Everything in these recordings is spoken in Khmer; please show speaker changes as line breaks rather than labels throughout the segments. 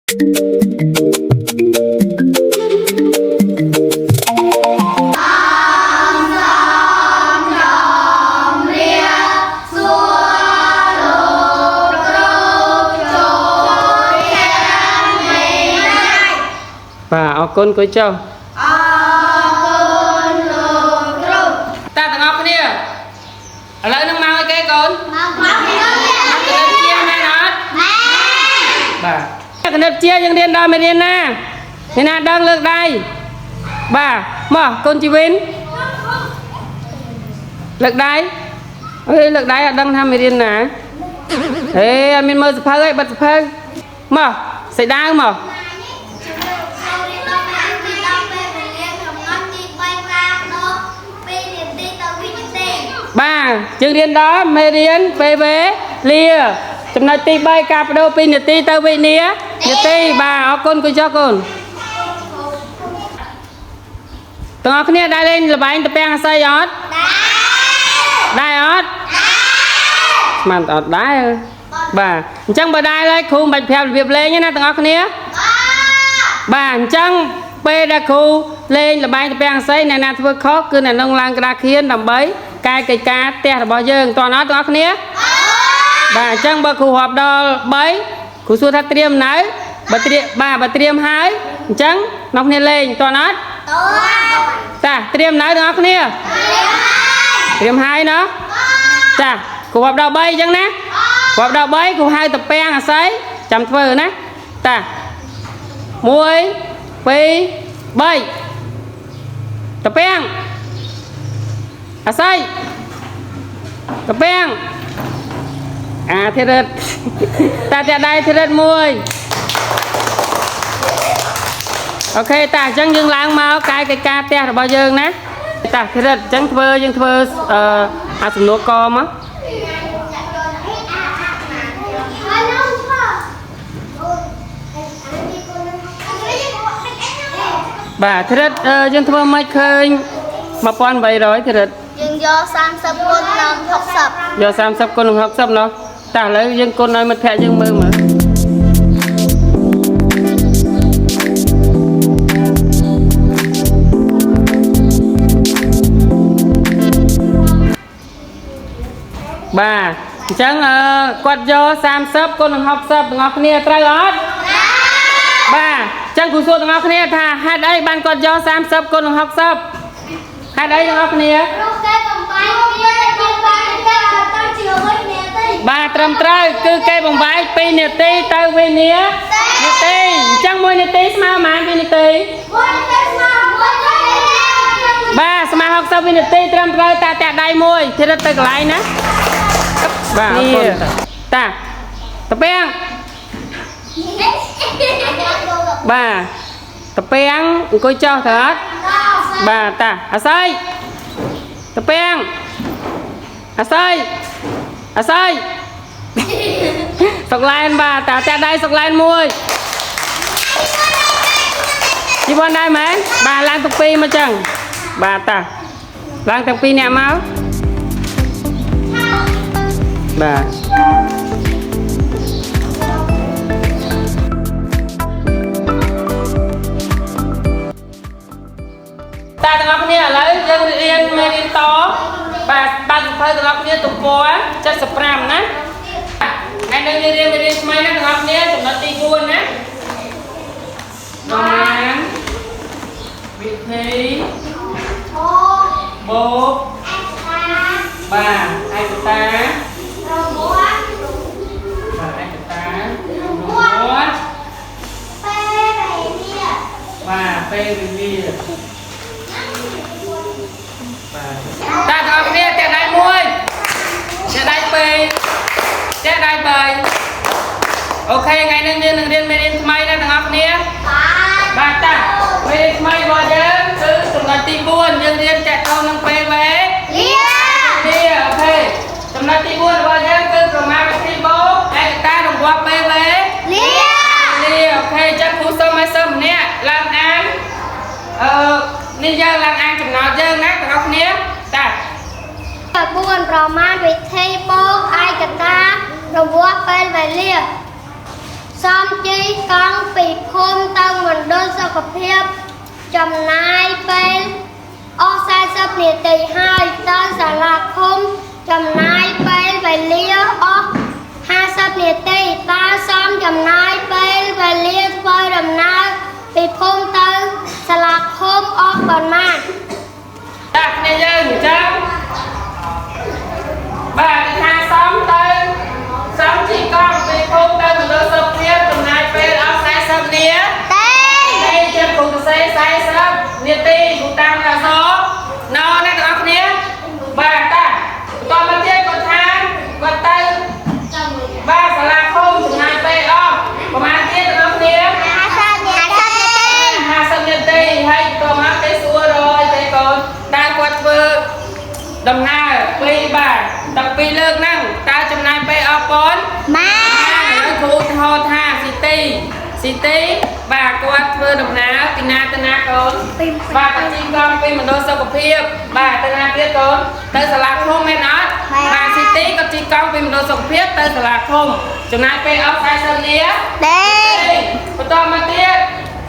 បាទអរគុណគួយចុះអរគុណលោកគ្រូតាទាំងអស់គ្នាឥឡូវនឹងមកឲ្យគេកូនមកមកគណិតជាមែនអត់មែនបាទគណិតជាយើងរៀនដល់មេរៀនណាអ្នកណាដឹងលើកដៃបាទមកកូនជីវិនលើកដៃអើយលើកដៃអត់ដឹងថាមេរៀនណាហេអត់មានមើលសភៅអីបិទសភៅមកសេដាវមកបាទយើងរៀនដល់មេរៀនពេលវេលាចំណុចទី3ការបដូរពីនាទីទៅវិនាទីបាទអរគុណគូចុះកូនទាំងអស់គ្នាដែរលេងល្បែងតាពាំងអាស័យអត់ដែរអត់ស្មានអត់ដែរបាទអញ្ចឹងបើដែរហើយគ្រូមិនបាច់ប្រាប់របៀបលេងទេណាទាំងអស់គ្នាបាទអញ្ចឹងពេលដែលគ្រូលេងល្បែងតាពាំងអាស័យអ្នកណាធ្វើខុសគឺអ្នកនឹងឡើងក្តារខៀនដើម្បីកែកិច្ចការផ្ទះរបស់យើងតើអត់ទាំងអស់គ្នាបាទអញ្ចឹងបើគ្រូរាប់ដល់3គ្រូសួរថាត្រៀមនៅបើត្រៀមបាទបើត្រៀមហើយអញ្ចឹងនាំគ្នាលេងតើអត់តាត្រៀមនៅទាំងអស់គ្នាត្រៀមហើយណោះចាគ្រូរាប់ដល់3អញ្ចឹងណាគ្រូរាប់ដល់3គ្រូហៅតាពាំងអាស័យចាំធ្វើណាតា1 2 3តាពាំងអាស័យតាពាំងអាធិរិតតាតាដៃធិរិតមួយអូខេតាអញ្ចឹងយើងឡើងមកកែកិច្ចការផ្ទះរបស់យើងណាតាធិរិតអញ្ចឹងធ្វើយើងធ្វើអាសំណួរកមកបាទធិរិតយើងធ្វើមិនឃើញ1800ធិរិត
យើងយក30គុណនឹង60
យក30គុណនឹង60ណោះតាឥឡូវយើងគុណឲ្យមិត្តភក្តិយើងមើលមើលបាទអញ្ចឹងគាត់យក30គុណនឹង60ទាំងអស់គ្នាត្រូវអត់បាទអញ្ចឹងគ្រូសួរទាំងអស់គ្នាថាហេតុអីបានគាត់យក30គុណនឹង60ហេតុអីទាំងអស់គ្នាបាទត្រឹមត្រូវគឺគេបំបែក2នាទីទៅវិនាទីអញ្ចឹង1នាទីស្មើប៉ុន្មានវិនាទីបាទស្មើ60វិនាទីត្រឹមត្រូវតាតាដៃមួយធិរិតទៅកន្លែងណាបាទអរគុណតាតាពាំងបាទតាពាំងអង្គុយចុះត្រូវអត់បាទតាអាស័យតាពាំងអាស័យអាស័យសុកឡែនបាទតាតាដៃសុកឡែនមួយជីវ័នដែរមែនបាទឡើងទាំងពីរមកចឹងបាទតាឡើងទាំងពីរអ្នកមកបាទតាទាំងអស់គ្នាឥឡូវយើងរៀនមេរៀនតបាទបាទសភៅទាំងអស់គ្នាទំព័រ75ណាថ្ងៃនេះយើងរៀនមេរៀនថ្មីណាទាំងអស់គ្នាចំណុចទី4ណាប្រមាណវិធីបូកបាទឯកតាបាទឯកតារង្វាន់
ពេលវេលា
បាទពេលវេលាបាទតាទាំងអស់គ្នាតាដៃមួយតាដៃ2តាដៃ3អូខេថ្ងៃនេះយើងនឹងរៀនមេរៀនថ្មីណាទាំងអស់គ្នាបាទតាមេរៀនថ្មីរបស់យើងគឺចំណុចទី4យើងរៀនតាក់ទងនឹងពេលវេលាអូខេចំណុចទី4របស់យើងគឺប្រមាណវិធីបូកឯកតារង្វាន់ពេលវេលាអូខេអញ្ចឹងគ្រូសូមឲ្យសិស្សម្នាក់ឡើងអាននេះយើងឡើងអានចំណោទយើងណាទាំងអស់គ្នាតា
4ប្រមាណវិធីបូកឯកតារង្វាន់ពេលវេលាសំជីកង់ពី ភាពចំណាយពេលអស់40នាទីហើយទៅសាលាឃុំចំណាយពេលវេលាអស់50នាទីតើសំចំណាយពេលវេលាធ្វើដំណើរពីភូមិទៅសាលាឃុំអស់ប៉ុន្មាន
តាគ្នាយើងអញ្ចឹងបាទគេថាសំទៅសំជីកង់ពីភូមិទៅមណ្ឌលសុខភាពចំណាយពេលអស់40នា
ទេ
ទីជាគ្រូសរសេរ40នាទីគ្រូតាមអក្សរណណាទាំងអស់គ្នាបាទតាបន្តមកទៀតគាត់ថាគាត់ទៅបាទសាលាឃុំចំណាយពេលអស់ប្រហែលទៀតទាំងអស់គ្នា
50នាទី
50នាទីហើយបន្តមកគេសួររយទេកូនតើគាត់ធ្វើដំណើរពីរបាទទាំងពីរលើកហ្នឹងតើចំណាយពេលអស់ប៉ុន
ម៉ា
បាទឥឡូវគ្រូឧទាហរណ៍ថាស៊ីទីស៊ីទីបាទគាត់ធ្វើដំណើរពីណាទៅណាកូនបាទគាត់ជិះកង់ពីមណ្ឌលសុខភាពបាទទៅណាទៀតកូនទៅសាលាឃុំមែនអត់បាទស៊ីទីគាត់ជិះកង់ពីមណ្ឌលសុខភាពទៅសាលាឃុំចំណាយពេលអស់40នា
ទេ
ទីបន្តមកទៀត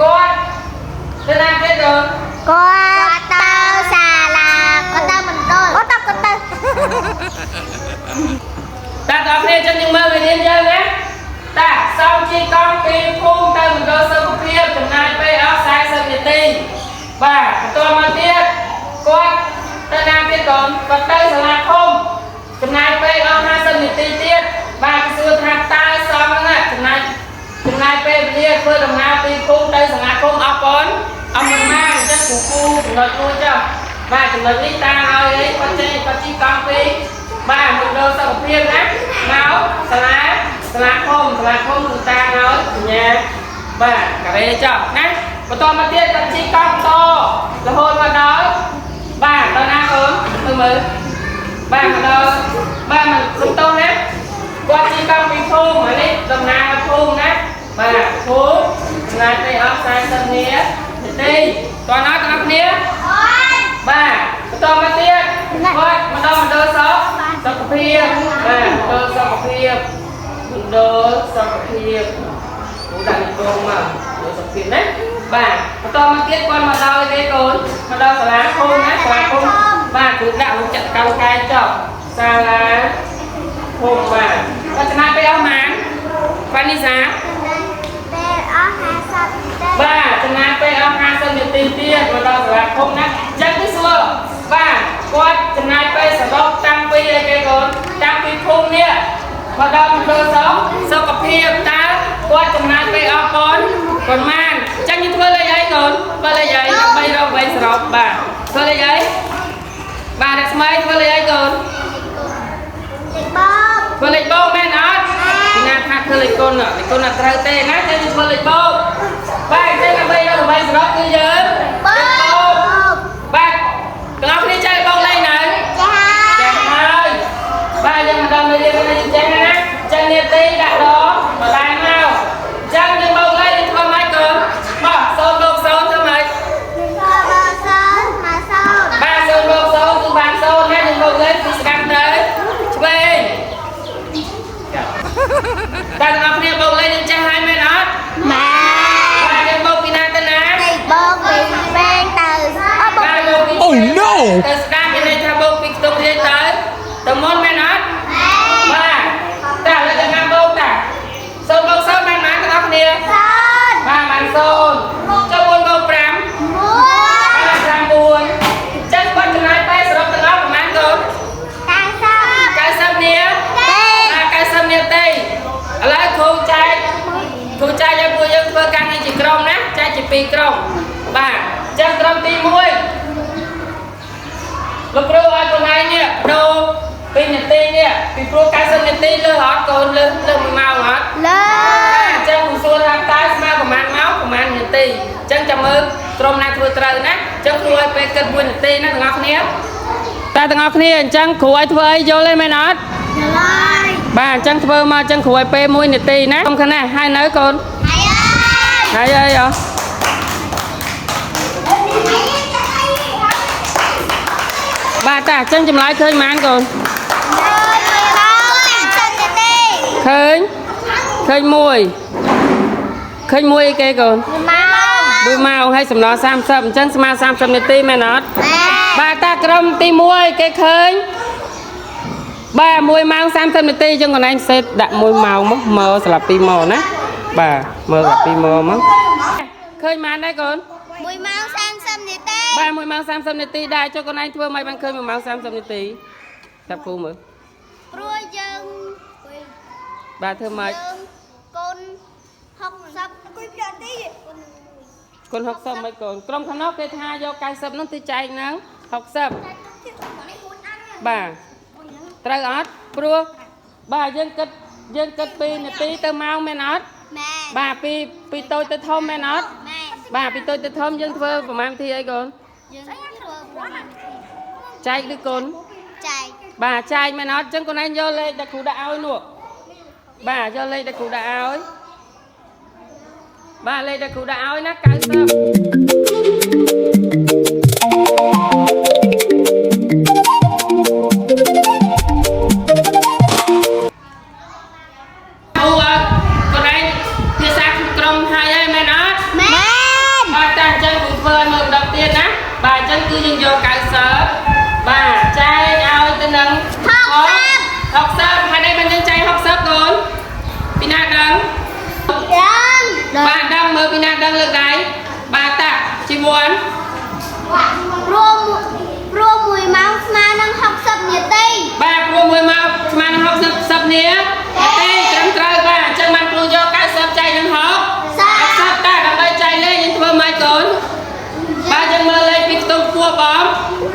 គាត់ទៅណាទៀតកូន
គាត់ទៅសាលាគាត់ទៅមណ្ឌលគាត់ទៅគាត់ទៅ
តាដល់គ្នាចឹងយើងមើលវិញ្ញាណយើងណាតាសំជិះកង់ពីភូមិទៅមណ្ឌលសុខភាពចំណាយពេលអស់40នាទីបាទបន្តមកទៀតគាត់ទៅណាទៀតកូនគាត់ទៅសាលាឃុំចំណាយពេលអស់50នាទីទៀតបាទគេសួរថាតើសំហ្នឹងចំណាយចំណាយពេលវេលាធ្វើដំណើរពីភូមិទៅសាលាឃុំអស់ប៉ុនអស់ប៉ុន្មានអញ្ចឹងគ្រូគូចំណុចមួយចុះបាទចំណុចនេះតាឲ្យអីគាត់ចេះគាត់ជិះកង់ពីបាទមណ្ឌលសុខភាពណាមកសាលាសាលាឃុំសាលាឃុំគឺតាឲ្យសញ្ញាបាទការ៉េចុះណាបន្តមកទៀតគាត់ជិះកង់តរហូតមកដល់បាទដល់ណាកូនមើលមើលបាទមកដល់បាទមកសុំទោសណាគាត់ជិះកង់ពីភូមិអានេះដំណើរមកភូមិណាបាទភូមិចំណាយពេលអស់40នាទីតោះណាទាំងអស់គ្នាបាទបន្តមកទៀតគាត់មកដល់មណ្ឌលសុខសុខភាពបាទមណ្ឌលសុខភាពមណ្ឌលសុខភាពគ្រូដាក់លេខកងមកមណ្ឌលសុខភាពណាបាទបន្តមកទៀតគាត់មកដល់គេកូនមកដល់សាលាឃុំណាសាលាឃុំបាទគ្រូដាក់លោកចាក់កៅកែចុះសាលាឃុំបាទគាត់ចំណាយពេលអស់ប៉ុន្មានវ៉ានីសា
ពេលអស់50នាទី
បាទចំណាយពេលអស់50នាទីទៀតមកដល់សាលាឃុំណាអញ្ចឹងគឺសួរបាទគាត់ចំណាយពេលសរុបតាំងពីអីគេកូនតាំងពីភូមិនេះមកដល់មណ្ឌលសុខសុខភាពតើគាត់ចំណាយពេលអស់ប៉ុនប៉ុន្មានអញ្ចឹងយើងធ្វើលេខអីកូនធ្វើលេខអីដើម្បីរកវិញសរុបបាទធ្វើលេខអីបាទអ្នកស្មីធ្វើលេខអីកូន
លេខបោក
ធ្វើលេខបូកមែនអត់ពីណាថាធ្វើលេខគុណលេខគុណអត់ត្រូវទេណាតែយើងធ្វើលេខបូកបាទអញ្ចឹងដើម្បីរកដើម្បីសរុបគឺយើង
បោក
បាទទាំងអស់គ្នាចេះបូកលេខនៅ
ចា
ចេះហើយបាទយើងមកដល់មេរៀននេះយើងចេះហើយណាចឹងនាទីដាក់ដល់បដែរមកចឹងយើងបូកលេខយើងធ្វើម៉េចកូនបោះ0បូក0ធ្វើម៉េច
បោកសូនមកសូន
បាទ0បូក0គឺបាន0ណាយើងបូកលេខពីស្ដាំទៅឆ្វេងតែទាំងអស់គ្នាបូកលេខយើងចេះហើយមែនអត់
ម៉ែ
បាទយើងបូកពីណាទៅណា
លេខបោកពីឆ្វេងទៅអបោក
បាទបូកពី
Oh no!
ទៅស្ដាំមានន័យថាបូកពីខ្ទង់រាយទៅទៅមុនមែនអត់បាទតែឥឡូវយើងណាបូកតា0បូក0បានប៉ុន្មានទាំងអស់គ្នា
សូន
បាទបាន0ចុះ4បូក5
មួយ
បាទ5 4ចឹងគាត់ចំណាយពេលសរុបទាំងអស់ប្រហែលកូន
90
90នា
ទេ
បាទ90នាទីឥឡូវគ្រូចែកគ្រូចែកឲ្យពួកយើងធ្វើការងារជាក្រុមណាចែកជាពីរក្រុមបាទចឹងក្រុមទី1លោកគ្រូឲ្យខ្លួនឯងនេះបដូរពីនាទីនេះពីព្រោះ90នាទីលើសអត់កូនលើសលើស1ម៉ោងអត់
លើ
អញ្ចឹងគ្រូសួរថាតើស្មើប្រហែលម៉ោងប្រហែលនាទីអញ្ចឹងចាំមើលក្រុមណាធ្វើត្រូវណាអញ្ចឹងគ្រូឲ្យពេលគិត1នាទីណាទាំងអស់គ្នាតែទាំងអស់គ្នាអញ្ចឹងគ្រូឲ្យធ្វើអីយល់ទេមែនអត់
ឡើយ
បាទអញ្ចឹងធ្វើមកអញ្ចឹងគ្រូឲ្យពេល1នាទីណាខ្ញុំខណៈហើយនៅកូន
ហើយ
ហើយអីអ៎បាទតាអញ្ចឹងចម្លើយឃើញប៉ុន្មានកូនឃើញឃើញមួយឃើញមួយអីគេកូន
ម៉ោង
1ម៉ោងហើយសំណល់30អញ្ចឹងស្មើ30នាទីមែនអត់
មែន
បាទតាក្រុមទី1គេឃើញបាទ1ម៉ោង30នាទីអញ្ចឹងកន្លែងសេតដាក់1ម៉ោងមកមើលស្លាប់2ម៉ោងណាបាទមើលស្លាប់2ម៉ោងមកឃើញប៉ុន្មានដែរកូន
1ម៉ោង30នាទី
បាទ1ម៉ោង30នាទីដែរចុះកន្លែងធ្វើមិនបានឃើញ1ម៉ោង30នាទីចាប់គ្រូមើល
ព្រោះយើង
បាទធ្វើម៉េច
យើងកូន60គុយប្រទី
គុណ60មិនកូនក្រុមខាងនោះគេថាយក90នោះទៅចែកនឹង60បាទត្រូវអត់ព្រោះបាទយើងគិតយើងគិតពីនាទីទៅម៉ោងមែនអត់
មែន
បាទពីពីតូចទៅធំមែនអត់
មែន
បាទពីតូចទៅធំយើងធ្វើប្រហែលវិធីអីកូន
យើងធ្វើប្រហែលវិធី
ចែកឬកូន
ចែក
បាទចែកមែនអត់អញ្ចឹងកូនឯងយកលេខដែលគ្រូដាក់ឲ្យនោះបាទយកលេខដែលគ្រូដាក់ឲ្យបាទលេខដែលគ្រូដាក់ឲ្យណា90អូអត់កូនឯងភាសាក្រុមហើយហើយមែនអត់
មែន
បាទតាអញ្ចឹងគ្រូធ្វើឲ្យមើលម្ដងទៀតណាបាទអញ្ចឹងគឺយើងយក90បាទចែកឲ្យទៅនឹង
60
60ហើយនេះមិនយើងចែក60កូនពីណាដឹង
ដឹង
បាទដឹងមើលពីណាដឹងលើកដៃបាទតាជីវ័ន
ព្រោះព្រោះ1ម៉ោងស្មើនឹង60នាទី
បាទព្រោះមួយមកស្មើនឹង60 10នាទីត្រឹមត្រូវបាទអញ្ចឹងបានគ្រូយក90ចែកនឹង60 60តាដើម្បីចែកលេខយើងធ្វើម៉េចកូនបាទយើងមើលលេខពីខ្ទង់ខ្ពស់បំ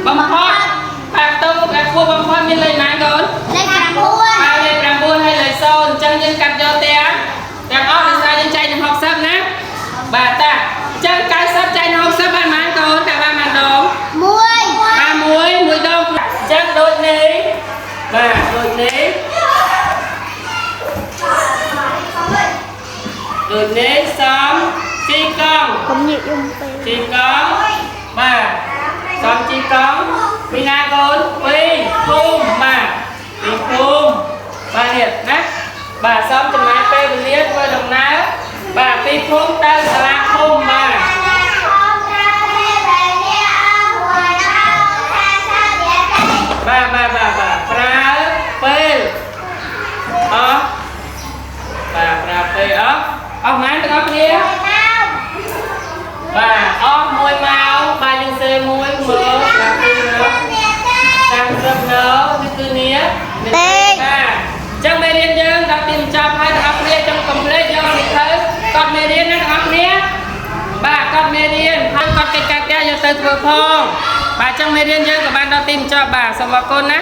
បំផុតបាទខ្ទង់ខ្ពស់បំផុតមានលេខណាកូន
លេខ9
បាទលេខ9ហើយលេខ0អញ្ចឹងយើងកាត់យកទាំងទាំងអស់ដោយសារយើងចែកនឹង60ណាបាទតាអញ្ចឹង90ចែកនឹង60បានប៉ុន្មានកូនតាបានប៉ុន្មានដង
1
បាទមួយមួយដងអញ្ចឹងដូចនេះបាទដូចនេះដូចនេះសំជីកង់
កុំញាកយំពេក
ជីកង់បាទសំជីកង់ពីណាកូនពីរភូមិបាទពីរភូមិបាទនេះណាបាទសំចំណាយពេលវេលាធ្វើដំណើរបាទពីភូមិទៅសាលាភូមិបាទបាទបាទបាទបាទប្រើពេលអស់បាទប្រើពេលអស់អស់ប៉ុន្មានទាំងអស់គ្នាបាទអស់1ម៉ោងបាទយើងសេ1មើលបាទពីរ30នៅនេះគឺនេះបាទអញ្ចឹងមេរៀនយើងដល់ទីបញ្ចប់ហើយទាំងអស់គ្នាចង់កុំភ្លេចយកសៀវភៅកត់មេរៀនណាទាំងអស់គ្នាបាទកត់មេរៀនហើយកត់កិច្ចការផ្ទះយកទៅធ្វើផងបាទអញ្ចឹងមេរៀនយើងក៏បានដល់ទីបញ្ចប់បាទសូមអរគុណណា